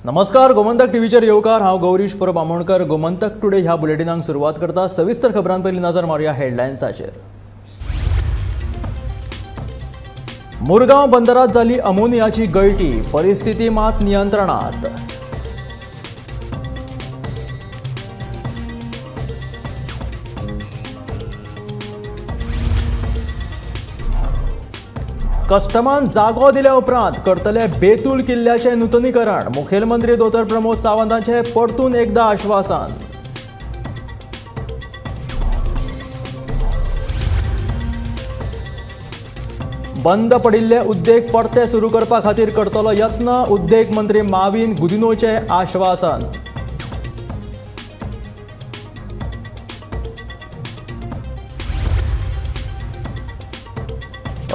नमस्कार, गोमंतक टीव्हीचेर येवकार. हांव गौरीश परब आमोणकर. गोमंतक टुडे ह्या बुलेटिनाक सुरवात करता. सविस्तर खबरां पयलीं नजर मारुया हेडलायन्साचेर. मुरगांव बंदरात जाली अमोनियाची गळटी, परिस्थिती मात नियंत्रणात. कस्टमान जागो दिल्या उपरांत करतले बेतूल किल्ल्याचें नुतनीकरण, मुखेलमंत्री दोतोर प्रमोद सावंतांचें परतून एकदा आश्वासन. बंद पडिल्ले उद्देग परते सुरू करपा खातीर करतलो यत्न, उद्देग मंत्री माविन गुदिनोचें आश्वासन.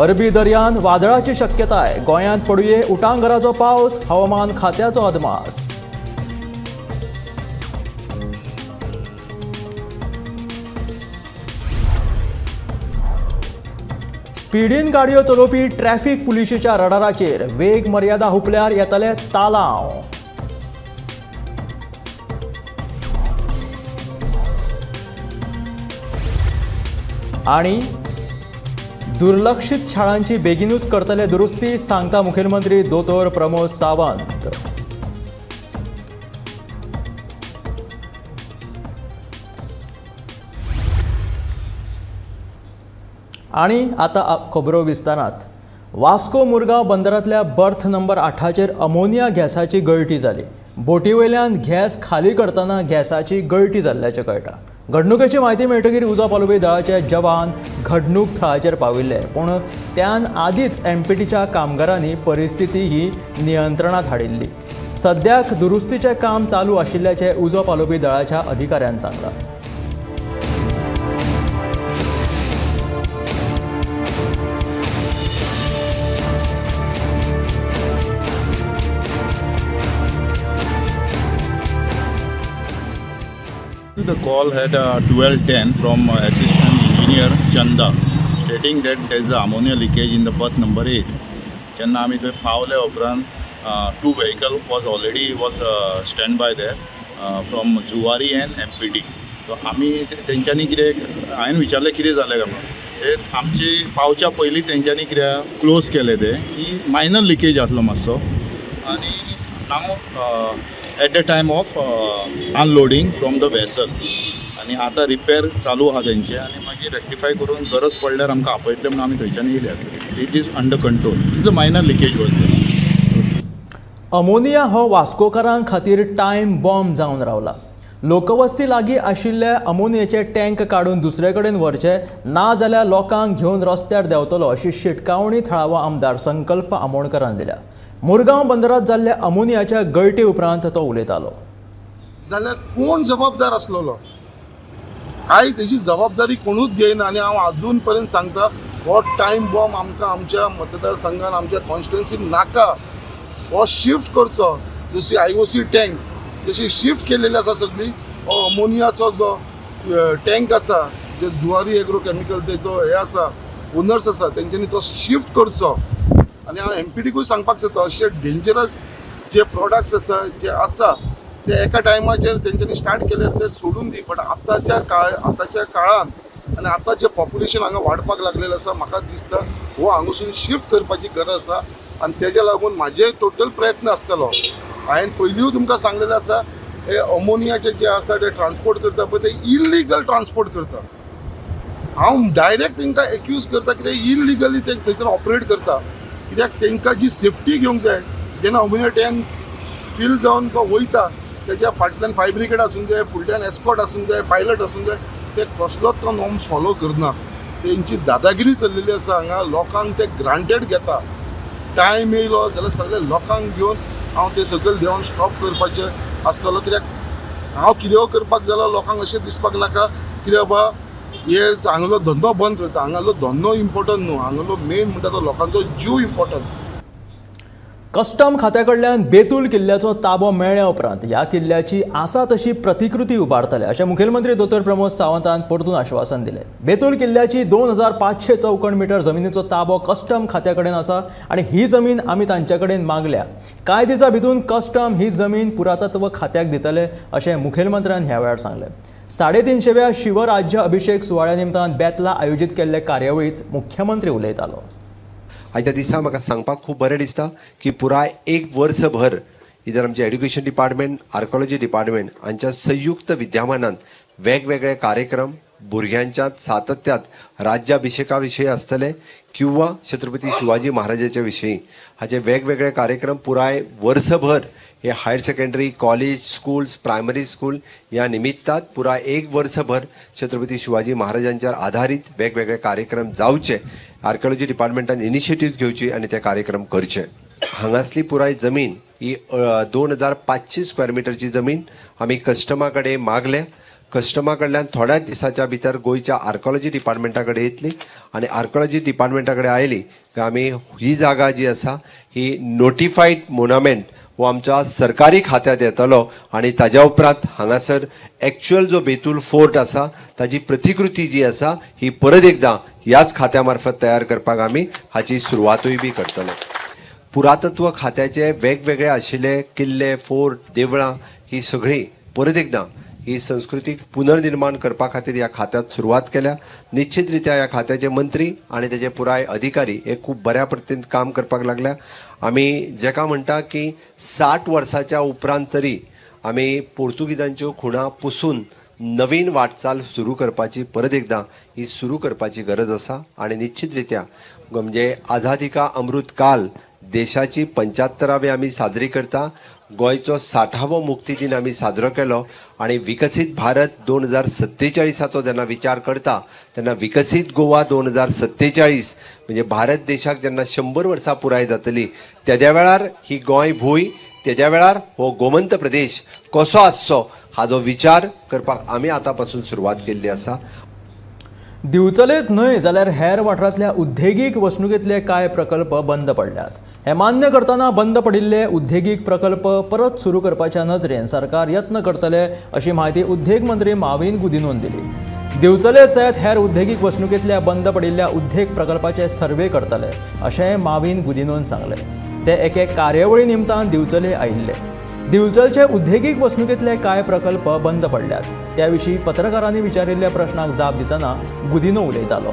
अरबी दर्यांत वादळाची शक्यताय, गोंयांत पडुये उटांगराचो पावस, हवामान खात्याचो अदमास. स्पिडीन गाडयो चलोवपी ट्रॅफिक पुलिशेच्या रडाराचेर, वेग मर्यादा हुपल्यार येतले तालांव. आनी दुर्लक्षित शाळांची बेगीनूच करतले दुरुस्ती, सांगता मुखेलमंत्री दोतोर प्रमोद सावंत. आणि आता खबरो विस्तारात. वास्को मुरगांव बंदरांतल्या बर्थ नंबर 8चेर अमोनिया गॅसाची गळटी जाली. बोटी वयल्यान गॅस खाली करतना गॅसाची गळटी जाल्ल्याचें कळटा. घडणुकेची म्हायती मेळटकीर उजो पालोवपी दळाचे जवान घडणूक थळाचेर पाविल्ले, पूण त्यान आदींच एमपीटीच्या कामगारांनी परिस्थिती ही नियंत्रणांत हाडिल्ली. सद्याक दुरुस्तीचें काम चालू आशिल्ल्याचें उजो पालोवपी दळाच्या अधिकाऱ्यान सांगलां. The call had 12:10 from assistant engineer Chanda stating that there is a ammonia leakage in the berth number 8. जेन्ना आमी थंय पावले उपरांत 2 vehicle was already was stand by there from Zuari and MPT. So आमी तेंच्यांनी कितें हांवें विचारलें कितें जालें काय म्हणून, ते आमची पावच्या पयलीं तेंच्यांनी कितें क्लोज केलें तें की मायनर लिकेज आसलो मातसो आनी now at the time of unloading from the vessel आनी आतां रिपेर चालू आहा तेंचे आनी मागीर रेक्टिफाय करून गरज पडल्यार आमकां आपयतले म्हणून आमी थंयच्यान येयल्यात. It is under control, is a minor leakage was. Ammonia हो वास्कोकारां खातीर टायम बॉम्ब जावन रावला. लोकवस्ती लागीं आशिल्ले अमोनियाचे टँक काडून दुसरे कडेन व्हरचे, ना जाल्यार लोकांक घेवन रस्त्यार देंवतलो अशी शिटकावणी थळावो आमदार संकल्प आमोणकरान दिल्या. मुरगांव बंदरात जाल्ल्या अमोनियाच्या गळटी उपरांत तो उलयतालो. जाल्यार कोण जबाबदार आसलेलो? आयज हेची जबाबदारी कोणूच घेयना आनी हांव आजून पर्यंत सांगता, हो टायम बॉम्ब आमकां आमच्या मतदारसंघान आमच्या कॉन्स्टिट्युएन्सीन नाका. हो शिफ्ट करचो, जशी IOC tank जशी शिफ्ट केलेली आसा सगळी, हो अमोनियाचो जो टँक आसा, जे जुवारी एग्रो केमिकल तेजो हे आसा ओनर्स आसा तेंच्यांनी तो शिफ्ट करचो. आनी हांव एमपीटीकूय सांगपाक सोदता, अशे डेंजरस जे प्रोडक्ट्स आसा जे आसा ते एका टायमाचेर तेंच्यांनी स्टार्ट केले ते सोडून दी, बट आतांच्या काळान आनी आतां जें पॉप्युलेशन हांगा वाडपाक लागलेलें आसा, म्हाका दिसता हो हांगासून शिफ्ट करपाची गरज आसा आनी तेज्या लागून म्हाजे टोटल प्रयत्न आसतलो. हांवें पयलींय तुमकां सांगलेलें आसा, हे अमोनियाचे जे आसा ते ट्रान्सपोर्ट करता पळय ते इल्लिगल ट्रान्सपोर्ट करता. हांव डायरेक्ट तांकां एक्यूज करता की ते इल्लिगली ते थंयसर ऑपरेट करता, कित्याक तांकां जी सेफ्टी घेवंक जाय जेन्ना अमोनिया टँक फील जावन तो वयता तेज्या फाटल्यान फायर ब्रिगेड आसूंक जाय, फुडल्यान एस्कॉट आसूंक जाय, पायलट आसूंक जाय, ते कसलोच तो नॉर्म्स फॉलो करना. तेंची दादागिरी चल्लेली आसा हांगा, लोकांक ते ग्रांटेड घेता. टायम येयलो जाल्यार सगळे लोकांक घेवन हांव ते सकयल देंवन स्टॉप करपाचें आसतलो, कित्याक हांव कितें करपाक जाल्यार लोकांक अशें दिसपाक नाका कित्याक बाबा हे हांगलो धंदो बंद करता. हांगालो धंदो इम्पोर्टंट न्हू, हांगलो मेन म्हणटा तो लोकांचो जीव इम्पोर्टंट. कस्टम खात्या कडल्यान बेतूल किल्ल्याचो ताबो मेळ्ळ्या उपरांत ह्या किल्ल्याची आसा तशी प्रतिकृती उबारतले अशें मुखेलमंत्री दोतोर प्रमोद सावंतान परतून आश्वासन दिलें. बेतूल किल्ल्याची 2500 चौखण मिटर जमिनीचो ताबो कस्टम खात्या कडेन आसा आनी ही जमीन आमी तांचे कडेन मागल्या. कांय दिसां भितून कस्टम ही जमीन पुरातत्व खात्याक दितले अशें मुखेलमंत्र्यान ह्या वेळार सांगलें. 350व्या शिवराज्य अभिषेक सुवाळ्या निमतान बेतला आयोजीत केल्ले कार्यावळींत मुख्यमंत्री उलयतालो. आयच्या दिसा म्हाका सांगपाक खूब बरें दिसता की पुराय एक वर्सभर इधर आमचे एड्युकेशन डिपार्टमेंट, आर्कोलॉजी डिपार्टमेंट हांच्या संयुक्त विद्यमानान वेगवेगळे कार्यक्रम भुरग्यांच्या सातत्यात राज्याभिषेका विशयी आसतले किंवा छत्रपती शिवाजी महाराजाच्या विशयी हाचे वेगवेगळे कार्यक्रम पुराय वर्सभर हे higher secondary, college, schools, primary school ह्या निमित्तात पुराय एक वर्सभर छत्रपती शिवाजी महाराजांचेर आधारीत वेगवेगळे कार्यक्रम जावचे. आर्किओलॉजी डिपार्टमेंटान इनिशिएटीव घेवची आनी ते कार्यक्रम करचे. हांगासली पुराय जमीन ही 2500 स्क्वेअर मिटरची जमीन आमी कस्टमा कडेन मागल्या. कस्टमा कडल्यान थोड्याच दिसाच्या भितर गोंयच्या आर्किओलॉजी डिपार्टमेंटा कडेन येतली आनी आर्किओलॉजी डिपार्टमेंटा कडेन आयली काय आमी ही जागा जी आसा ही नोटिफायड मोनामेंट हो आमच्या सरकारी खात्यात येतलो आनी ताज्या उपरांत हांगासर एक्चुअल जो बेतूल फोर्ट आसा ताजी प्रतिकृती जी आसा ही परत एकदां ह्याच खात्या मार्फत तयार करपाक आमी हाची सुरवातूय बी करतले. पुरातत्व खात्याचे वेगवेगळे आशिल्ले किल्ले, फोर्ट, देवळां ही सगळीं परत एकदां ही संस्कृतीक पुनर्निर्माण करपा खातीर ह्या खात्यात सुरवात केल्या. निश्चित रित्या ह्या खात्याचे मंत्री आनी तेजे पुराय अधिकारी हे खूब बऱ्या पद्दतीन काम करपाक लागल्या. आमी जेका म्हणटा की 60 वर्साच्या उपरांत तरी आमी पोर्तुगीजांच्यो खुणा पुसून नवीन वाटचाल सुरू करपाची परत एकदां ही सुरू करपाची गरज आसा आनी निश्चित रित्या म्हणजे आझादी का अमृत काल देशाची 75वी आमी साजरी करता. गोंयचो 60वो मुक्ती दिन आमी साजरो केलो आनी विकसीत भारत 2047 जेन्ना विचार करता तेन्ना विकसीत गोवा 2047 म्हणजे भारत देशाक जेन्ना 100 वर्सां पुराय जातली तेद्या वेळार ही गोंय भूंय, तेद्या वेळार हो गोमंत प्रदेश कसो आसचो हाजो विचार करपाक आमी आतां पासून सुरवात केल्ली आसा. दिवचलेच न्हय जाल्यार हेर वाठारांतल्या उद्देगीक वसणुकेंतले कांय प्रकल्प बंद पडल्यात. हे मान्य करतना बंद पडिल्ले उद्देगीक प्रकल्प परत सुरू करपाच्या नजरेन सरकार यत्न करतले अशी म्हायती उद्देग मंत्री माविन गुदिनोन दिली. दिवचले सयत हेर उद्देगीक वसणुकेंतल्या बंद पडिल्ल्या उद्देग प्रकल्पाचे सर्वे करतले अशें माविन गुदिनोन सांगलें. ते एके कार्यावळी निमतान दिवचले आयिल्ले. दिवचलचे उद्देगीक वसणुकेंतले कांय प्रकल्प बंद पडल्यात त्या विशीं पत्रकारांनी विचारिल्ल्या प्रश्नाक जाप दितना गुदिनो उलयतालो.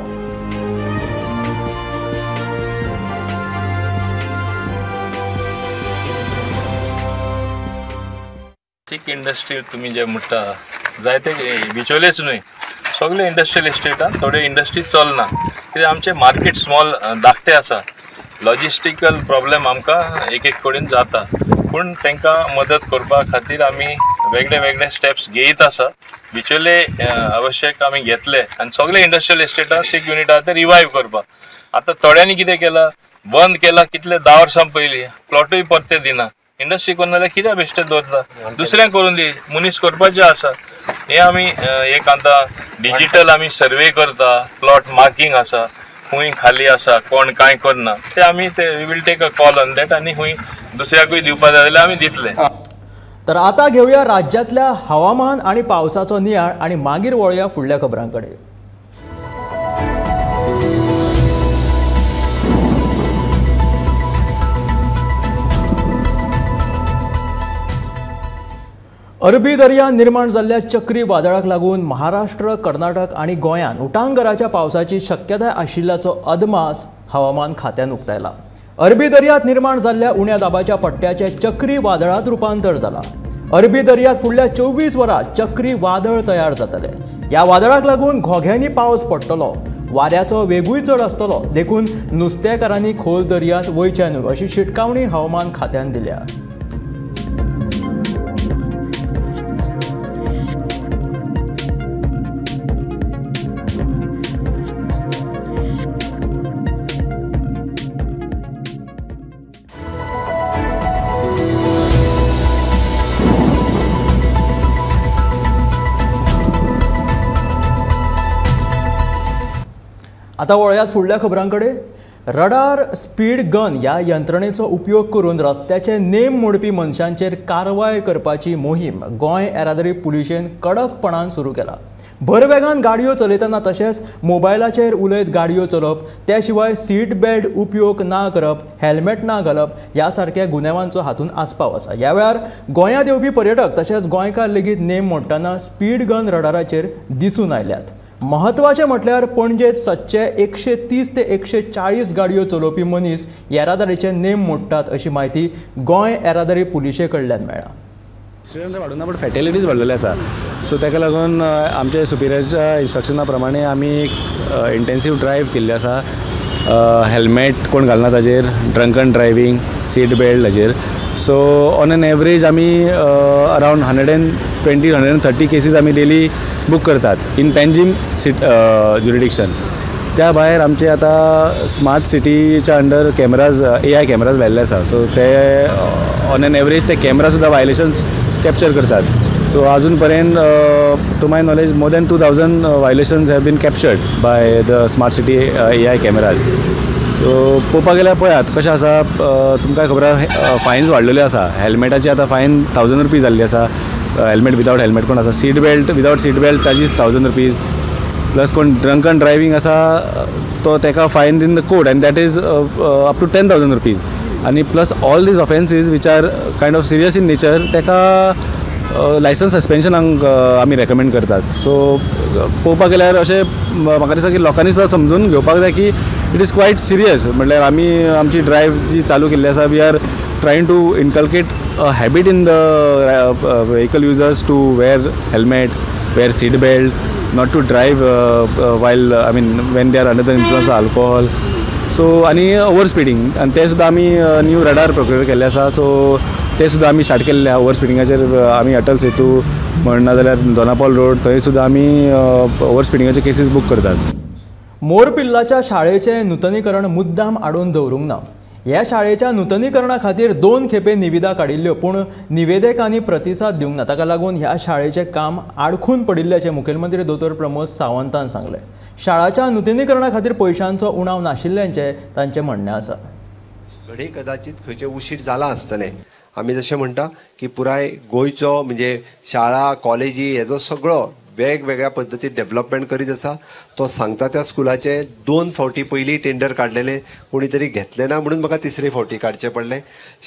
इंडस्ट्री तुमी जे म्हणटा जायते बिचोलेच न्हय सगळे इंडस्ट्रियल इस्टेटान थोड्यो इंडस्ट्री चलना कित्याक आमचें मार्केट स्मॉल धाकटें आसा. लॉजिस्टिकल प्रॉब्लेम आमकां एक एक कडेन जाता पूण तांकां मदत करपा खातीर आमी वेगळे वेगळे स्टेप्स घेयत आसा. बिचोले आवश्यक आमी घेतले आनी सगळे इंडस्ट्रियल इस्टेटान सिक युनिट आहा ते रिवायव करपाक. आतां थोड्यांनी कितें केलां बंद केलां कितले 10 वर्सां पयलीं प्लॉटूय परते दिना. इंडस्ट्री करून जाल्यार कित्याक बेश्टें दवरता दुसऱ्यांक करून दी मनीस करपाचें आसा. हें आमी एक आतां डिजीटल आमी सर्वे करता, प्लॉट मार्कींग आसा, खूंय खाली आसा कोण कांय करना ते आमी ते we will take a call on that आनी खूंय दुसऱ्याकूय दिवपा जाय जाल्यार आमी दितले. तर आतां घेवया राज्यांतल्या हवामान आनी पावसाचो नियाळ आनी मागीर वळया फुडल्या खबरां कडेन. अरबी दर्यांत निर्माण जाल्ल्या चक्री वादळाक लागून महाराष्ट्र, कर्नाटक आनी गोंयांत उटांगराच्या पावसाची शक्यताय आशिल्ल्याचो अदमास हवामान खात्यान उक्तायला. अरबी दर्यांत निर्माण जाल्ल्या उण्या दाबाच्या पट्ट्याचें चक्री वादळांत रुपांतर जालां. अरबी दर्यांत फुडल्या 24 वरां चक्री वादळ तयार जातलें. ह्या वादळाक लागून घोग्यांनी पावस पडटलो, वाऱ्याचो वेगूय चड आसतलो, देखून नुस्तेकारांनी खोल दर्यांत वयचें न्हय अशी शिटकावणी हवामान खात्यान दिल्या. आतां वळयात फुडल्या खबरां कडेन. रडार स्पीड गन ह्या यंत्रणेचो उपयोग करून रस्त्याचे नेम मोडपी मनशांचेर कारवाय करपाची मोहीम गोंय येरादारी पुलिशेन कडकपणान सुरू केला. भरवेगान गाडयो चलयतना तशेंच मोबायलाचेर उलयत गाडयो चलोवप, त्या शिवाय सीट बेल्ट उपयोग ना करप, हेल्मेट ना घालप ह्या सारक्या गुन्यांवांचो हातूंत आस्पाव आसा. ह्या वेळार गोंयांत येवपी पर्यटक तशेंच गोंयकार लेगीत नेम मोडटना स्पीड गन रडाराचेर दिसून आयल्यात. महत्वाचें म्हटल्यार पणजेत सदचे 130 ते 140 गाडयो चलोवपी मनीस येरादारीचे नेम मोडटात अशी म्हायती गोंय येरादारी पुलिशे कडल्यान मेळ्ळा. एक्सिडंट वाडूना बट फॅटेलिटीज वाडलेले आसा. सो ताका लागून आमच्या सुपिरियरच्या इन्स्ट्रक्शना प्रमाणे आमी एक इंटेन्सीव ड्रायव्ह केल्ली आसा. हेल्मेट कोण घालना ताजेर, ड्रंकन ड्रायव्हींग, सीट बेल्ट हाजेर. सो ऑन एन एवरेज आमी अरावंड 120 130 केसीज आमी डेली बूक करतात इन पेंजीम सिट ज्युरिडिक्शन. त्या भायर आमचे आतां स्मार्ट सिटीच्या अंडर कॅमेराज, AI cameras लायिल्ले आसा. सो ते ऑन एन एवरेज ते कॅमेरा सुद्दां वायलेशन्स कॅप्चर करतात. सो अजून पर्यंत to my knowledge more than 2000 violations have been captured by the smart city AI cameras. So पळोवपाक गेल्यार पळयात कशें आसा, तुमकां खबर आसा फायन्स वाडलेल्यो आसा. हेल्मेटाची आतां फायन 1000 रुपीज जाल्ली आसा. हेल्मेट विदावट हेल्मेट कोण आसा, seat belt without seat belt ताजी 1000 रुपीज. प्लस कोण ड्रंकन ड्रायव्हींग आसा तो ताका fine in the code and that is up to 10,000 rupees. आनी plus all these offences which are kind of serious in nature ताका licence सस्पेन्शनाक आमी recommend करतात. So पळोवपाक गेल्यार अशें म्हाका दिसता की लोकांनी सुद्दां समजून घेवपाक जाय की it is quite serious. म्हणल्यार आमी आमची ड्रायव्ह जी चालू केल्ली आसा, we are trying to inculcate a habit in the vehicle users to wear helmet, wear seat belt, not to drive while I mean when they are under the influence of alcohol. So आनी over speeding, आनी ते सुद्दां आमी new radar प्रोक्युर केल्ले आसा. So ते सुद्दां आमी स्टार्ट केल्ले आसा. ओवर स्पिडिंगाचेर आमी अटल सेतू म्हण ना जाल्यार दोनापावल रोड थंय सुद्दां आमी ओवर स्पिडिंगाचे केसीस बूक करतात. मोरपिल्लाच्या शाळेचें नुतनीकरण मुद्दाम आडोवन दवरूंक ना. ह्या शाळेच्या नुतनीकरणा खातीर 2 खेपे निविदा काडिल्ल्यो, पूण निवेदकांनी प्रतिसाद दिवंक ना. ताका लागून ह्या शाळेचें काम आडखून पडिल्ल्याचें मुखेलमंत्री दोतोर प्रमोद सावंतान सांगलें. शाळाच्या नुतनीकरणा खातीर पयशांचो उणाव नाशिल्ल्याचें तांचें म्हणणें आसा. घडये कदाचित खंयचें उशीर जाला आसतलें. आमी जशें म्हणटा की पुराय गोंयचो म्हणजे शाळा कॉलेजी हेजो सगळो वेगवेगळ्या पद्दतीन डेव्हलपमेंट करीत आसा. तो सांगता त्या स्कुलाचे 2 फावटी पयलीं टेंडर काडलेले, कोणी तरी घेतले ना म्हणून म्हाका तिसरे फावटी काडचे पडले.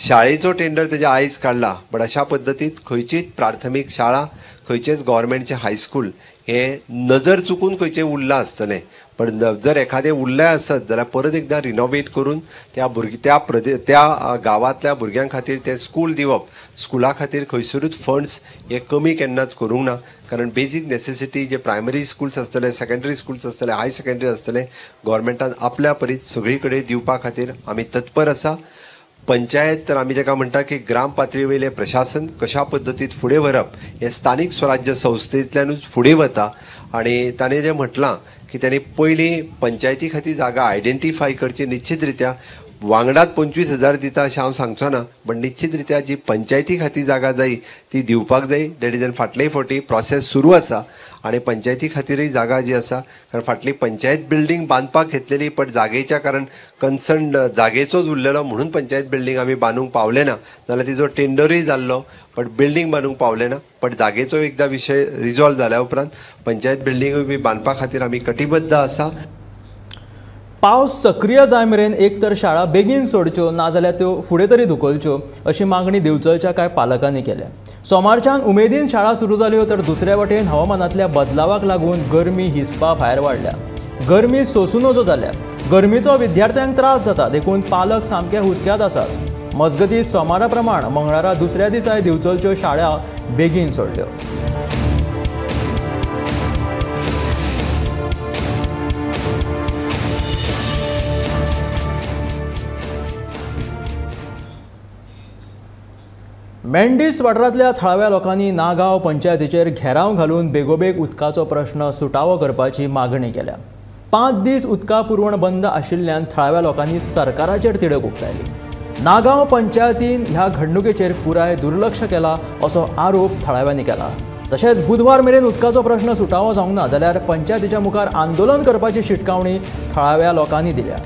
शाळेचो टेंडर तेज्या आयज काडला, बट अशा पद्दतीत खंयचीच प्राथमीक शाळा, खंयचेच गव्हर्मेंटचें हायस्कूल हे नजर चुकून खंयचें उरलां आसतलें. पण जर एखादें उरलें आसत जाल्यार परत एकदां रिनोवेट करून त्या भुरगे त्या गांवांतल्या भुरग्यां खातीर तें स्कूल दिवप, स्कुला खातीर खंयसरूच फंड्स हे कमी केन्नाच करूंक ना. कारण बेजीक नेसेसिटी जे प्रायमरी स्कुल्स आसतले, सेकेंडरी स्कुल्स आसतले, हाय सेकेंडरी आसतले, गव्हर्मेंटान आपल्या परीत सगळी कडेन दिवपा खातीर आमी तत्पर आसा. पंचायत तर आमी ताका म्हणटा की ग्राम पातळी वयलें प्रशासन कशा पद्दतीत फुडें व्हरप हें स्थानीक स्वराज्य संस्थेंतल्यानूच फुडें वता. आनी ताणें जें म्हटलां की ताणें पयलीं पंचायती खातीर जागा आयडेंटिफाय करची, निश्चित रित्या वांगडात 25,000 दिता अशें हांव सांगचो ना, पण निश्चित रित्या जी पंचायती खातीर जागा जाय ती दिवपाक जाय. That is फाटले फावटी प्रोसेस सुरू आसा आनी पंचायती खातीरय जागा जी आसा, कारण फाटली पंचायत बिल्डींग बांदपाक घेतलेली पण जागेच्या कारण कन्सर्न जागेचोच उरलेलो म्हणून पंचायत बिल्डींग आमी बांदूंक पावले ना, नाल्यार तिजो टेंडरूय जाल्लो पण बिल्डींग बांदूंक पावले ना. पण जागेचो एकदां विशय रिजॉल्व जाल्या उपरांत पंचायत बिल्डींगूय बी बांदपा खातीर आमी कटिबद्ध आसा. पावस सक्रीय जाय मेरेन एक तर शाळा बेगीन सोडच्यो, नाजाल्यार त्यो फुडें तरी धुकलच्यो अशी मागणी दिवचलच्या कांय पालकांनी केल्या. सोमारच्यान उमेदीन शाळा सुरू जाल्यो तर दुसऱ्या वटेन हवामानांतल्या बदलावाक लागून गरमी हिसपा भायर वाडल्या. गरमी सोसूं नजो जाल्या. गरमीचो विद्यार्थ्यांक त्रास जाता देखून पालक सामके हुस्क्यांत आसात. मजगतीं सोमारा प्रमाण मंगळारा दुसऱ्या दिसाय दिवचलच्यो शाळा बेगीन सोडल्यो. मेंढीस वाठारांतल्या थळाव्या लोकांनी नागांव पंचायतीचेर घेराव घालून बेगोबेग उदकाचो प्रश्न सुटावो करपाची मागणी केल्या. 5 दीस उदका पुरवण बंद आशिल्ल्यान थळाव्या लोकांनी सरकाराचेर तिडक उक्तायली. नागांव पंचायतीन ह्या घडणुकेचेर पुराय दुर्लक्ष केला असो आरोप थळाव्यांनी केला. तशेंच बुधवार मेरेन उदकाचो प्रश्न सुटावो जावंक ना जाल्यार पंचायतीच्या मुखार आंदोलन करपाची शिटकावणी थळाव्या लोकांनी दिल्या.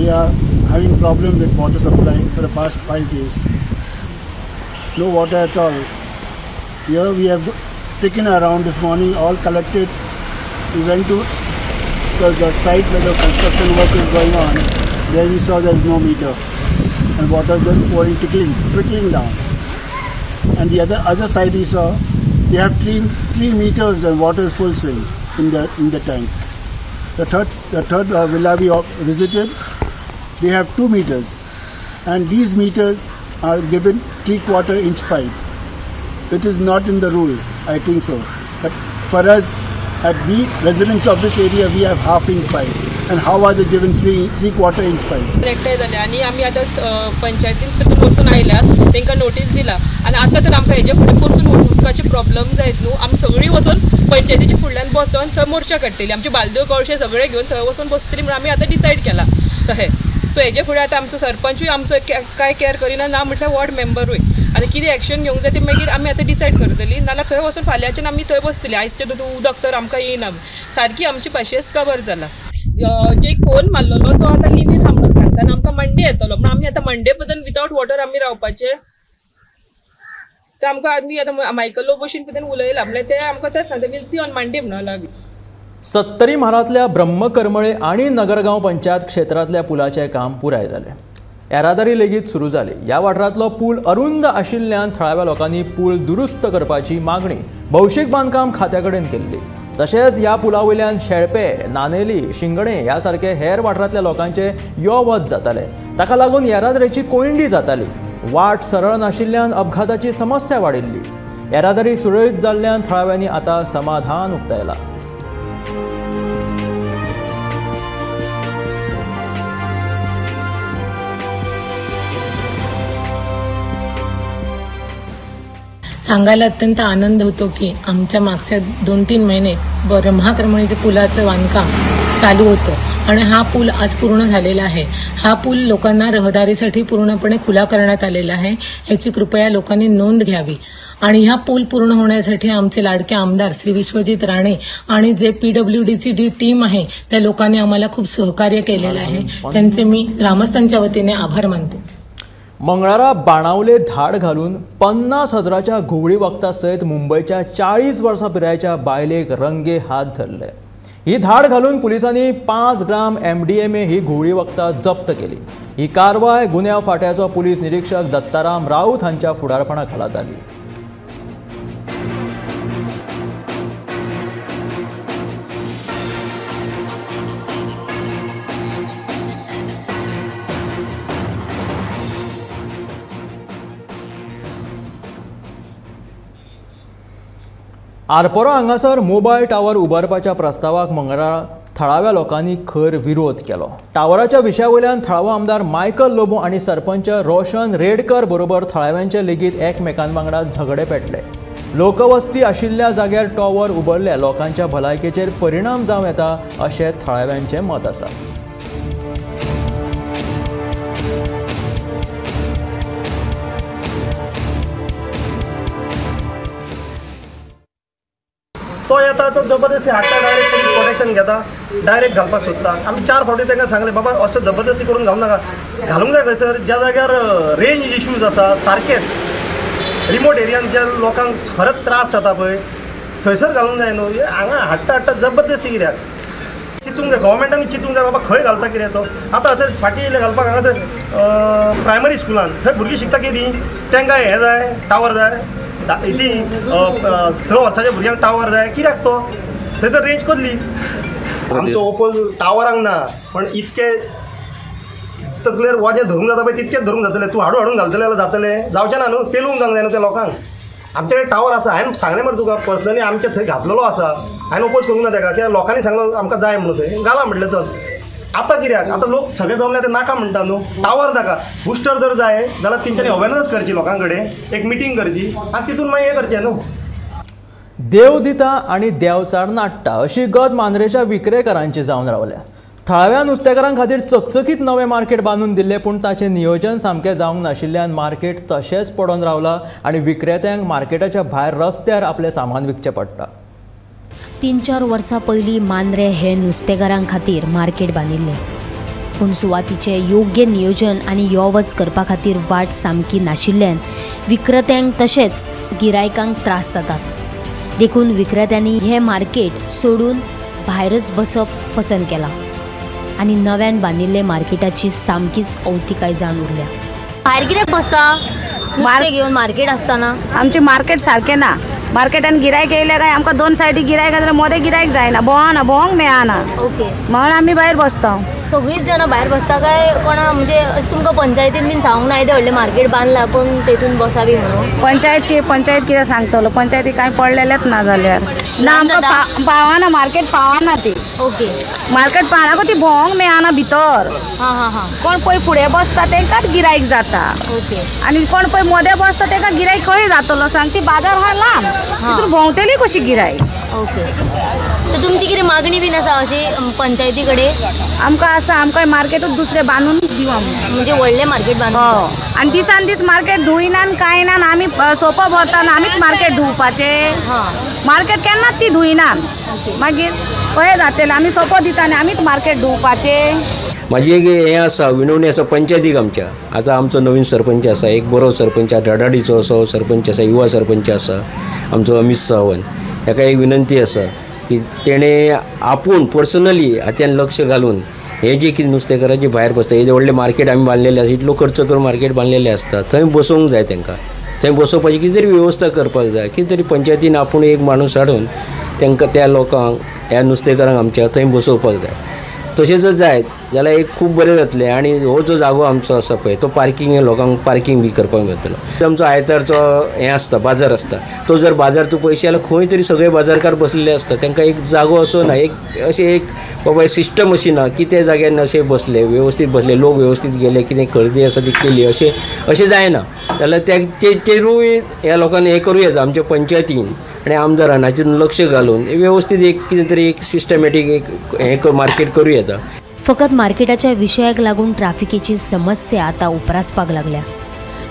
We are having problem with water supply for the past 5 days. No water at all. Here we have taken around this morning, all collected. We went to the site where the construction work is going on. There we saw there is no meter and water just pouring, trickling down. And the other side we saw, they have three meters and water is full swing in the tank. The third villa we visited, they have 2 meters, and these meters are given 3/4 inch pipe. It is not in the rule, I think so. But for us, at we residents of this area, we have 1/2 inch pipe. And how are they given 3/4 inch pipe? एकठांय जाले आनी आमी आतां पंचायतीन वचून आयल्या, तांकां notice दिला आनी आतां तर आमकां हेजे फुडें परतून उदकाचे प्रॉब्लम जायत न्हू, आमी सगळीं वचून पंचायतीच्या फुडल्यान बसोन थंय मोर्चा काडटली, आमचे बालद्यो कळशे सगळे घेवन थंय वचून बसतली म्हणून आमी आतां डिसायड केला तशें. सो हेजे फुडें आतां आमचो सरपंचूय आमचो कांय कॅर करिना, ना म्हटल्यार वॉर्ड मेंबरूय. आतां कितें एक्शन घेवंक जाय तें मागीर आमी आतां डिसायड करतली, नाल्यार थंय वचून फाल्यांच्यान आमी थंय बसतली. आयज तें उदक तर आमकां येयना, सारकी आमची पाशेंस कबर जाला. जे एक फोन मारलेलो तो आतां लिवीर आहा म्हणून सांगता आनी आमकां मंडे येतलो, म्हणून आमी आतां मंडे बद्दल विदावट वॉटर आमी रावपाचें. तर आमकां आमी आतां मायकल लोबो भशेन पद्दतीन उलयलां, म्हणल्यार ते आमकां तें सांगता वील सी ऑन मंडे म्हणून लागले. सत्तरी म्हालांतल्या ब्रह्मकरमळे आनी नगरगांव पंचायत क्षेत्रांतल्या पुलाचें काम पुराय जालें. येरादारी लेगीत सुरू जाली. ह्या वाठारांतलो पूल अरुंद आशिल्ल्यान थळाव्या लोकांनी पूल दुरुस्त करपाची मागणी भौशीक बांदकाम खात्या कडेन केल्ली. तशेंच ह्या पुला वयल्यान शेळपे, नानेली, शिंगणे ह्या सारके हेर वाठारांतल्या लोकांचे यो वच जाताले. ताका लागून येरादारीची कोंयडी जाताली. वाट सरळ नाशिल्ल्यान अपघाताची समस्या वाडिल्ली. येरादारी सुरळीत जाल्ल्यान थळाव्यांनी आतां समाधान उक्तायलां. सांगायला अत्यंत आनंद होतो की आमच्या मागच्या 2-3 महिने ब्रह्माकरमळीच्या पुलाचं बांधकाम चालू होतं आणि हा पूल आज पूर्ण झालेला आहे. हा पूल लोकांना रहदारीसाठी पूर्णपणे खुला करण्यात आलेला आहे, याची कृपया लोकांनी नोंद घ्यावी. आणि ह्या पूल पूर्ण होण्यासाठी आमचे लाडके आमदार श्री विश्वजित राणे आणि जे पीडब्ल्यूडीची जी टीम आहे त्या लोकांनी आम्हाला खूप सहकार्य केलेलं आहे, त्यांचे मी ग्रामस्थांच्या वतीने आभार मानते. मंगळारा बाणावले धाड घालून 50,000च्या घुंवळी वखदां सयत मुंबयच्या 40 वर्सां पिरायेच्या बायलेक रंगे हात धरले. ही धाड घालून पुलिसांनी 5 ग्राम MDMA ही घुंवळी वखदां जप्त केली. ही कारवाय गुन्यांव फांट्याचो पुलीस निरीक्षक दत्ताराम राऊत हांच्या फुडारपणा खाला जाली. आरपोरा हांगासर मोबायल टावर उबारपाच्या प्रस्तावाक मंगळारा थळाव्या लोकांनी खर विरोध केलो. टावराच्या विशया वयल्यान थळावो आमदार मायकल लोबो आनी सरपंच रोशन रेडकर बरोबर थळाव्यांचे लेगीत एकमेकां वांगडा झगडे पेटले. लोकवस्ती आशिल्ल्या जाग्यार टॉवर उबारल्या लोकांच्या भलायकेचेर परिणाम जावं येता अशें थळाव्यांचें मत आसा. तो येता तो जबरदस्ती हाडटा, डायरेक्ट पुलीस प्रोटेक्शन घेता, डायरेक्ट घालपाक सोदता. आमी 4 फावटी तांकां सांगलें बाबा अशें जबरदस्ती करून घालूं नाका, घालूंक जाय खंयसर ज्या जाग्यार रेंज इश्यूज आसा, सारकेच रिमोट एरियान ज्या लोकांक खरेंच त्रास जाता पळय थंयसर घालूंक जाय न्हू. हांगा हाडटा हाडटा जबरदस्ती कित्याक चिंतूंक जाय, गव्हर्मेंटान चिंतूंक जाय बाबा खंय घालता कितें तो. आतां आतां फाटीं येयले घालपाक हांगासर प्रायमरी स्कुलान, थंय भुरगीं शिकता कितें, तांकां हें जाय टावर जाय, ती 6 वर्साच्या भुरग्यांक टावर जाय कित्याक तो थंयसर रेंज कसली. आमचो ओपोज टावरांक ना, पण इतके तकलेर वजें धरूंक जाता पळय तितकेच धरूंक जातलें. तूं हाडून हाडून घालतलें जाल्यार जातलें, जावचें ना न्हू, पेलूंक जावंक जाय न्हू त्या लोकांक. आमचे कडेन टावर आसा, हांवें सांगलें मरे तुका पर्सनली आमचे थंय घातलेलो आसा, हांवें ओपोज करूंक ना ताका, कित्याक लोकांनी सांगलो आमकां जाय म्हणून थंय घाला म्हटलें चल. आतां कित्याक आतां लोक सगळे जमले ते नाका म्हणटा न्हू, टावर नाका. बुस्टर जर जाय जाल्यार तेंच्यांनी अवेरनस करची लोकां कडेन, एक मिटींग करची आनी तितून मागीर हें करचें न्हू. देव दिता आनी देवचार नाडटा अशी गत मांद्रेच्या विक्रेकरांची जावन रावल्या. थळाव्या नुस्तेकारां खातीर चकचकीत नवें मार्केट बांदून दिल्लें, पूण ताचें नियोजन सामकें जावंक नाशिल्ल्यान मार्केट तशेंच पडून रावलां आनी विक्रेत्यांक मार्केटाच्या भायर रस्त्यार आपलें सामान विकचें पडटा. 3-4 वर्सां पयलीं मांद्रे हे नुस्तेकारां खातीर मार्केट बांदिल्लें. पूण सुवातीचें योग्य नियोजन आनी यो वच करपा खातीर वाट सामकी नाशिल्ल्यान विक्रेत्यांक तशेंच गिरायकांक त्रास जातात. देखून विक्रेत्यांनी हें मार्केट सोडून भायरच बसप पसंत केलां आनी नव्यान बांदिल्ले मार्केटाची सामकीच अवतिकाय जावन उरल्या. भायर कित्याक बसता नुस्तें घेवन मार्केट आसतना? आमचें मार्केट सारकें ना. मार्केटान गिरायक येयलें काय आमकां दोन सायडी गिरायक जाल्यार मोदें गिरायक जायना, भोंवना, भोंवंक मेळना. ओके, म्हणून आमी भायर बसता. सगळींच जाणां भायर बसता काय कोणा म्हणजे तुमकां पंचायतीन बीन सांगूंक ना येदें व्हडलें मार्केट बांदलां पूण तेतून बसा बी म्हणून? पंचायत कितें सांगतलो? पंचायती कांय पडलेलेंच ना जाल्यार ना आमकां पावना मार्केट, पावना ती. ओके, मार्केट पावना ती भोंवंक मेळना भितर. हां हां हां, कोण पळय फुडें बसता तांकांच गिरायक जाता. ओके, आनी कोण पळय मदें बसता तांकां गिरायक खंय जातलो सांग? ती बाजार हा लांब, तितून भोंवतली कशी गिरायक? ओके, तर तुमची कितें मागणी बीन आसा अशी पंचायती कडेन? आमकां आसा, आमकां मार्केटूच दुसरें बांदून दिवं, म्हणजे व्हडलें मार्केट बांदून. हय, आनी दिसान दीस मार्केट धुयना कांय ना, आमी सोपो भरता आमीच मार्केट धुवपाचें. मार्केट केन्नाच ती धुयना, मागीर कशें जातलें? आमी सोपो दिता आनी आमीच मार्केट धुवपाचें. म्हाजी एक हें आसा विनवणी आसा पंचायतीक आमच्या. आतां आमचो नवीन सरपंच आसा, एक बरो सरपंच, धडाडीचो असो सरपंच आसा, युवा सरपंच आसा आमचो अमीत सावंत. ताका एक विनंती आसा की तेणें आपूण पर्सनली हाच्यान लक्ष घालून हे जे कितें नुस्तेकारांचे भायर बसता, हे व्हडलें मार्केट आमी बांदलेलें आसा, इतलो खर्च करून मार्केट बांदलेलें आसता, थंय बसोवंक जाय तांकां. थंय बसोवपाची कितें तरी वेवस्था करपाक जाय. कितें तरी पंचायतीन आपूण एक माणूस हाडून तांकां त्या लोकांक ह्या नुस्तेकारांक आमच्या थंय बसोवपाक जाय. तशें जर जायत जाल्यार एक खूब बरें जातलें. आनी हो जो जागो आमचो आसा पळय तो पार्किंग लोकांक पार्किंग बी करपाक मेळटलो. आमचो आयतारचो हें आसता बाजार आसता, तो जर बाजार तूं पळयशी जाल्यार खंय तरी सगळे बाजारकार बसलेले आसता. तांकां एक जागो असो ना, एक अशें एक बाबा सिस्टम अशी ना की त्या जाग्यार अशें बसले वेवस्थीत बसले लोक व्यवस्थीत गेले, कितें खरेदी आसा ती केली, अशें अशें जायना. जाल्यार तेरूय ह्या लोकांनी हें करूं येता आमच्या पंचायतीन आनी आमदारान हाचेर लक्ष घालून वेवस्थीत एक कितें तरी एक सिस्टमॅटीक एक हें मार्केट करूं येता. फकत मार्केटाच्या विशयाक लागून ट्राफिकेची समस्या आतां उप्रासपाक लागल्या.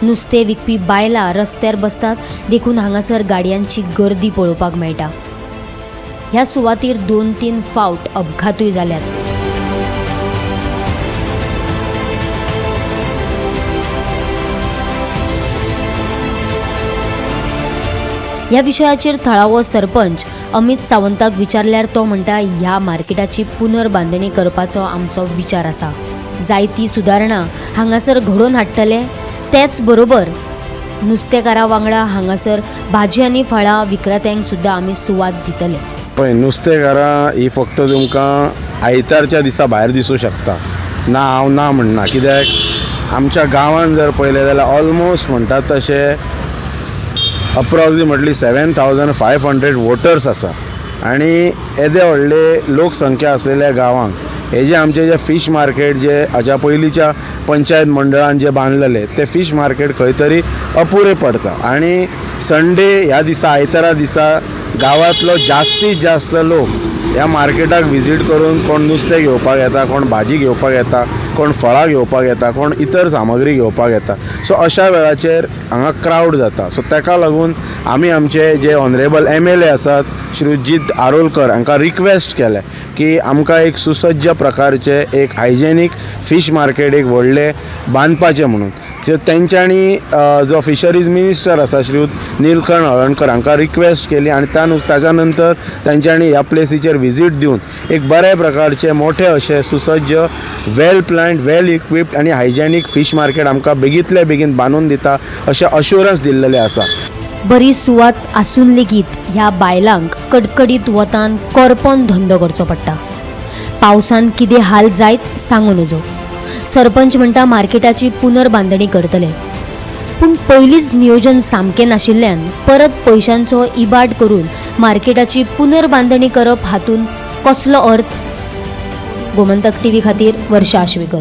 नुस्तें विकपी बायलां रस्त्यार बसतात, देखून हांगासर गाडयांची गर्दी पळोवपाक मेळटा. ह्या सुवातीर 2-3 फावट अपघातूय जाल्यात. ह्या विशयाचेर थळावो सरपंच अमित सावंताक विचारल्यार तो म्हणटा, ह्या मार्केटाची पुनर्बांदणी करपाचो आमचो विचार आसा. जायती सुदारणा हांगासर घडोवन हाडटले, तेच बरोबर नुस्तेकारा वांगडा हांगासर भाजी आनी फळां विक्रेत्यांक सुद्दां आमी सुवात दितले. पळय, नुस्तेकारां ही फक्त तुमकां आयतारच्या दिसा भायर दिसूं शकता ना, हांव ना म्हणना, कित्याक आमच्या गांवांत जर पळयलें जाल्यार ऑलमोस्ट म्हणटात तशें अप्रॉक्सिमेटली 7,500 वोटर्स आसा आनी येदे व्हडले लोकसंख्या आसलेल्या गांवांक हे जे आमचे जे फीश मार्केट जे हाच्या पयलींच्या पंचायत मंडळान जे बांदलेले ते फीश मार्केट खंय तरी अपुरें पडटा. आनी संडे ह्या दिसा आयतारा दिसा गांवांतलो जास्तीत जास्त लोक ह्या मार्केटाक विजीट करून कोण नुस्तें घेवपाक येता, कोण भाजी घेवपाक येता, कोण फळां घेवपाक येता, कोण इतर सामग्री घेवपाक येता. सो अशा वेळाचेर हांगा क्रावड जाता. सो ताका लागून आमी आमचे जे ऑनरेबल MLA आसात श्रीजीत आरोलकर हांकां रिक्वेस्ट केलें की आमकां एक सुसज्ज प्रकारचें एक हायजेनीक फीश मार्केट एक व्हडलें बांदपाचें म्हणून. सो तेंच्यांनी जो फिशरीज मिनिस्टर आसा श्रीयुत नीलकंठ हळर्णकर हांकां रिक्वेस्ट केली आनी ताच्या नंतर तेंच्यांनी ह्या प्लेसीचेर विजीट दिवन एक बऱ्या प्रकारचे मोठे अशें सुसज्ज वेल प्लॅन्ड वेल इक्विप्ड आनी हायजेनीक फीश मार्केट आमकां बेगींतल्या बेगीन बांदून दिता अशें अश्युरन्स दिल्लेलें आसा. बरी सुवात आसून लेगीत ह्या बायलांक कडकडीत वतान करपोन धंदो करचो पडटा. पावसान कितें हाल जायत सांगू नजो. सरपंच म्हणटा मार्केटाची पुनर्बांदणी करतले, पूण पयलींच नियोजन सामकें नाशिल्ल्यान परत पयशांचो इबाड करून मार्केटाची पुनर्बांदणी करप हातूंत कसलो अर्थ? गोमंतक टीव्ही खातीर वर्षा आश्वेकर.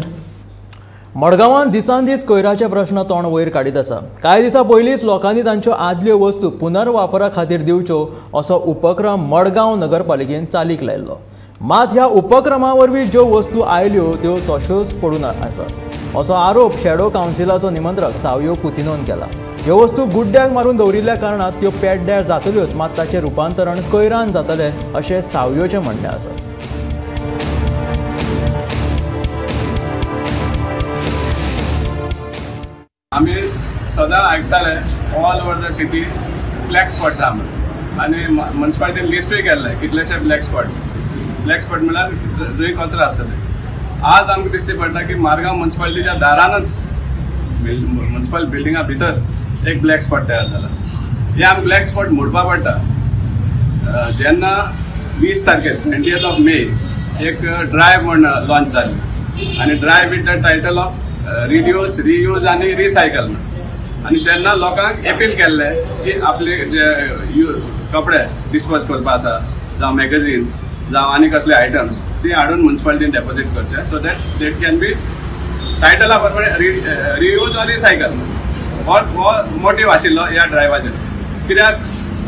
मडगांवांत दिसान दीस कोयराचे प्रश्न तोंड वयर काडीत आसा. कांय दिसां पयलींच लोकांनी तांच्यो आदल्यो वस्तू पुनर्वापरा खातीर दिवच्यो असो उपक्रम मडगांव नगरपालिकेन चालीक लायिल्लो. मात ह्या उपक्रमा वरवीं ज्यो वस्तू आयल्यो त्यो तश्योच पडून आसात असो आरोप शॅडो कावन्सिलाचो निमंत्रक सावयो कुतिनोन केला. ह्यो वस्तू गुड्ड्याक मारून दवरिल्ल्या कारणान त्यो पेड्ड्यार जातल्योच, मात ताचें रुपांतरण कोयरान जातलें अशें सावयोचें म्हणणें आसा. आमी सदां आयकताले all over the city black spots आहा म्हणून आनी मुन्सिपालिटीन लिस्टूय केल्लें कितलेशे ब्लॅक स्पॉट. ब्लॅक स्पॉट म्हणल्यार जंय कचरो आसता ते. आज आमकां दिसती पडटा की मारगांव मुन्सिपालिटीच्या दारानच मुन्सिपल बिल्डिंगा भितर एक ब्लॅक स्पॉट तयार जाला. हे आमकां ब्लॅक स्पॉट मोडपा पडटा. जेन्ना 20 तारखेर 20th of May एक ड्रायव्ह म्हण लॉन्च जाली आनी drive with the title of reduce, reuse आनी रिसायकल म्हण. आनी तेन्ना लोकांक एपील केल्लें की आपले जे कपडे डिस्पोज करपा आसा जावं मॅगझिन्स जावं आनी कसले आयटम्स ती हाडून मुन्सिपालिटीन डेपोजीट करचे so that that can be टायटला प्रमाणे रियूज ऑर रिसायकल. हो मोटीव आशिल्लो ह्या ड्रायव्हाचेर. कित्याक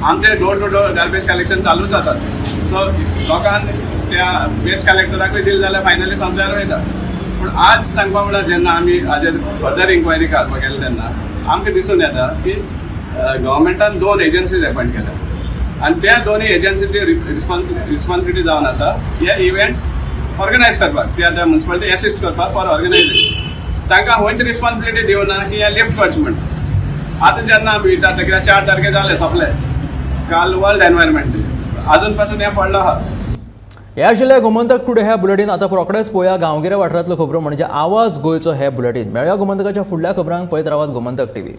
आमचे door to door garbage collection चालूच आसा. सो लोकांक त्या वेस्ट कलेक्टराकूय दिलें जाल्यार फायनली संसल्यार वयता. पूण आज सांगपा म्हळ्यार जेन्ना आमी हाजेर फर्दर इन्क्वायरी काडपाक गेले तेन्ना आमकां दिसून येता की गव्हर्मेंटान 2 एजन्सीज अपॉयंट केल्या आनी त्या दोनूय एजन्सीची रिस्पॉन्सिबिलिटी जावन आसा हे इव्हेंट्स ऑर्गनायज करपाक, त्या त्या मुन्सिपालिटी एसिस्ट करपाक फॉर ऑर्गनायझेशन. तांकां खंयची रिस्पॉन्सिबिलिटी दिवना की हे लिफ्ट करचें म्हण. आतां जेन्ना आमी विचारता कित्याक 4 तारखेर जालें सोंपलें, काल वर्ल्ड एनवायरमेंट डे, आजून पासून हें पडलो आहा. ह्या आशिल्ल्या गोमंतक टुडे ह्या बुलेटीन. आतां रोखडेच पळोवया गांवगिऱ्या वाठारांतल्यो खबरो म्हणजे आवाज गोंयचो हे बुलेटीन. मेळया गोमंतकाच्या फुडल्या खबरांक. पळयत रावात गोमंतक टीव्ही.